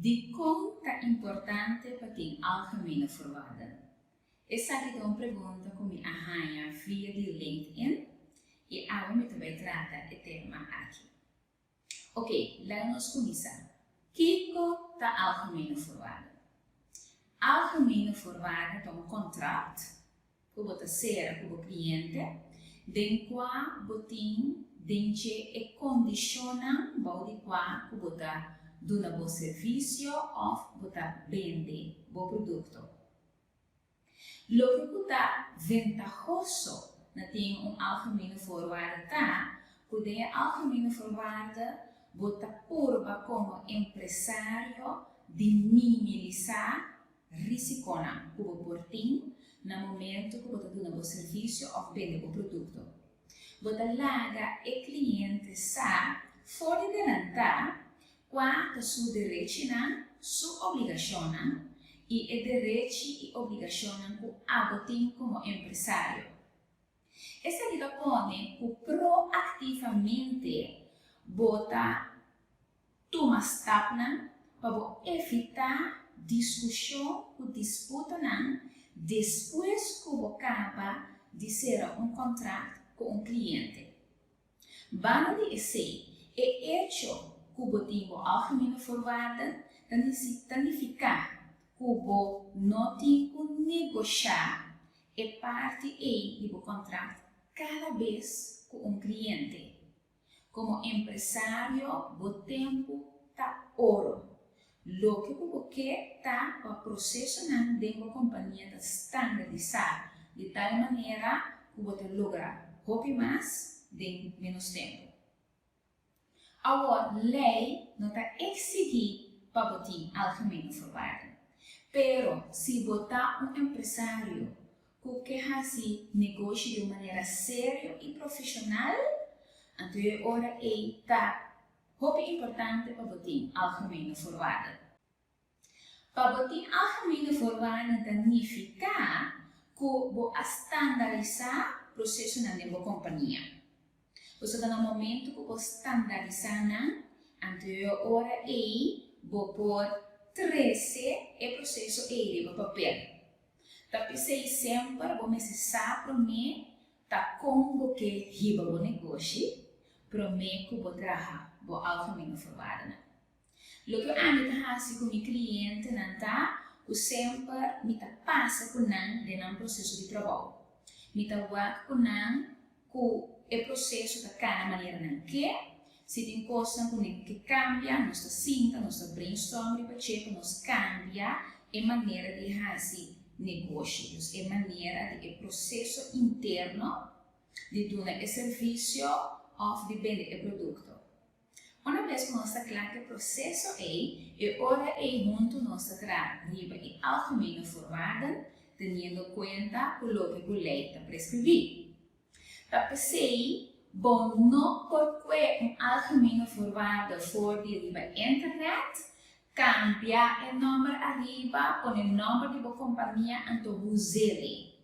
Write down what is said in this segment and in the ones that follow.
Dikon ta importante pa tin algemene voorwaarden? Esaki ta un pregunta ku mi a haña via di LinkedIn i awe mi ta bai trata e tema aki. Ok, laga nos kuminsá. Kiko ta algemene voorwaarden? Algemene voorwaarden ta un kontrakt ku bo ta sera ku bo kliente den kua bo tin den dje e kondishonnan bou di kua ku bo ta duna bo servisio òf bo ta bende bo produkto. Loke ku ta ventahoso na tin un algemene voorwaarde ta ku den e algemene voorwaarde bo ta purba komo empresario di minimalisá Risikonan ku bo por tin na momentu ku bo ta duna bo servisio òf bende bo produkto. Bo ta laga e kliente sa for di delantá kua ta su derechinan, su obligashonnan i e derechi i obligashonnan ku abo tin komo empresario. Esaki ta pone ku proaktivamente bo ta Tuma stapnan pa bo evitá diskushon ku disputanan despues ku bo kaba di sera un kontrakt ku un kliente. Banda di esei, e echo ku bo tin bo algemene voorwaarden ta nifiká ku bo no tin ku negoshá e parti ei di bo kontrakt kada bes ku un kliente. Komo empresario bo tempu ta oro. Loke ku bo ke ta pa prosesonan den bo kompania ta standardisá di tal manera ku bo ta logra hopi mas den ménos tempu. Awor lei no ta eksigí pa bo tin algemene voorwaarden. Pero si bo ta un empresario ku ke hasi negoshi di un manera serio i profeshonal, anto e ora ei ta hopi importante pa bo tin algemene voorwaarden. Pa bo tin algemene voorwaarden ta nifiká ku bo a standarisá prosesonan den bo kompania. Pasobra ta na momento ku bo standarisá nan, anto e ora ei bo por trese e proseso ei riba papel. Ta p'esei semper bo mester sa promé ta kon bo ke hiba bo negoshi promé ku bo traha bo algemene voorwaardennan. Loke ami ta hasi ku mi klientenan ta ku semper mi ta pasa ku nan den nan proseso di trabou. Mi ta wak ku nan ku e proseso ta kana manera nan ke, si tin kosnan ku nan ke kambia nos ta sinta, nos ta brainstorm riba dje pa nos kambia e manera di hasi negoshi, dus e manera di e proseso interno di duna e servisio òf di bende e produkto. Una bes ku nos ta kla ku e proseso ei, e ora ei huntu nos ta traha riba e algemene voorwaarden, teniendo kuenta ku loke ku lei ta preskribí. Ta p'esei bo no por kue un algemene voorwaarde for di riba internet, kambia e nòmber ariba, pone nòmber di bo kompania anto huz'é.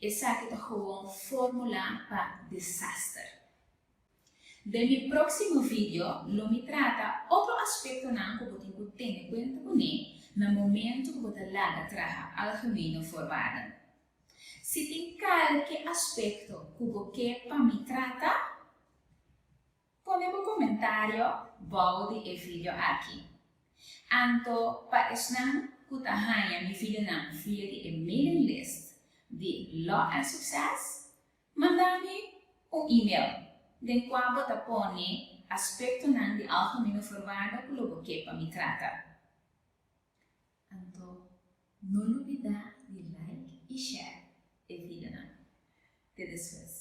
Esaki ta gewoon fórmula pa desaster. Den mi próksimo video lo mi trata otro aspektonan ku bo tin ku tene kuenta kuné na momentu ku bo ta laga traha algemene voorwaarden. Si tin kalke aspekto ku bo ke pa mi trata, pone bo komentario bou di e video aki. Anto pa esnan ku ta haña mi videonan via di e mailing list di Law and Success, Manda mi un email den kua bo ta pone aspektonan di algemene voorwaarden ku lo bo ke pa mi trata. Anto no lubida di like i share e videonan. Te despues.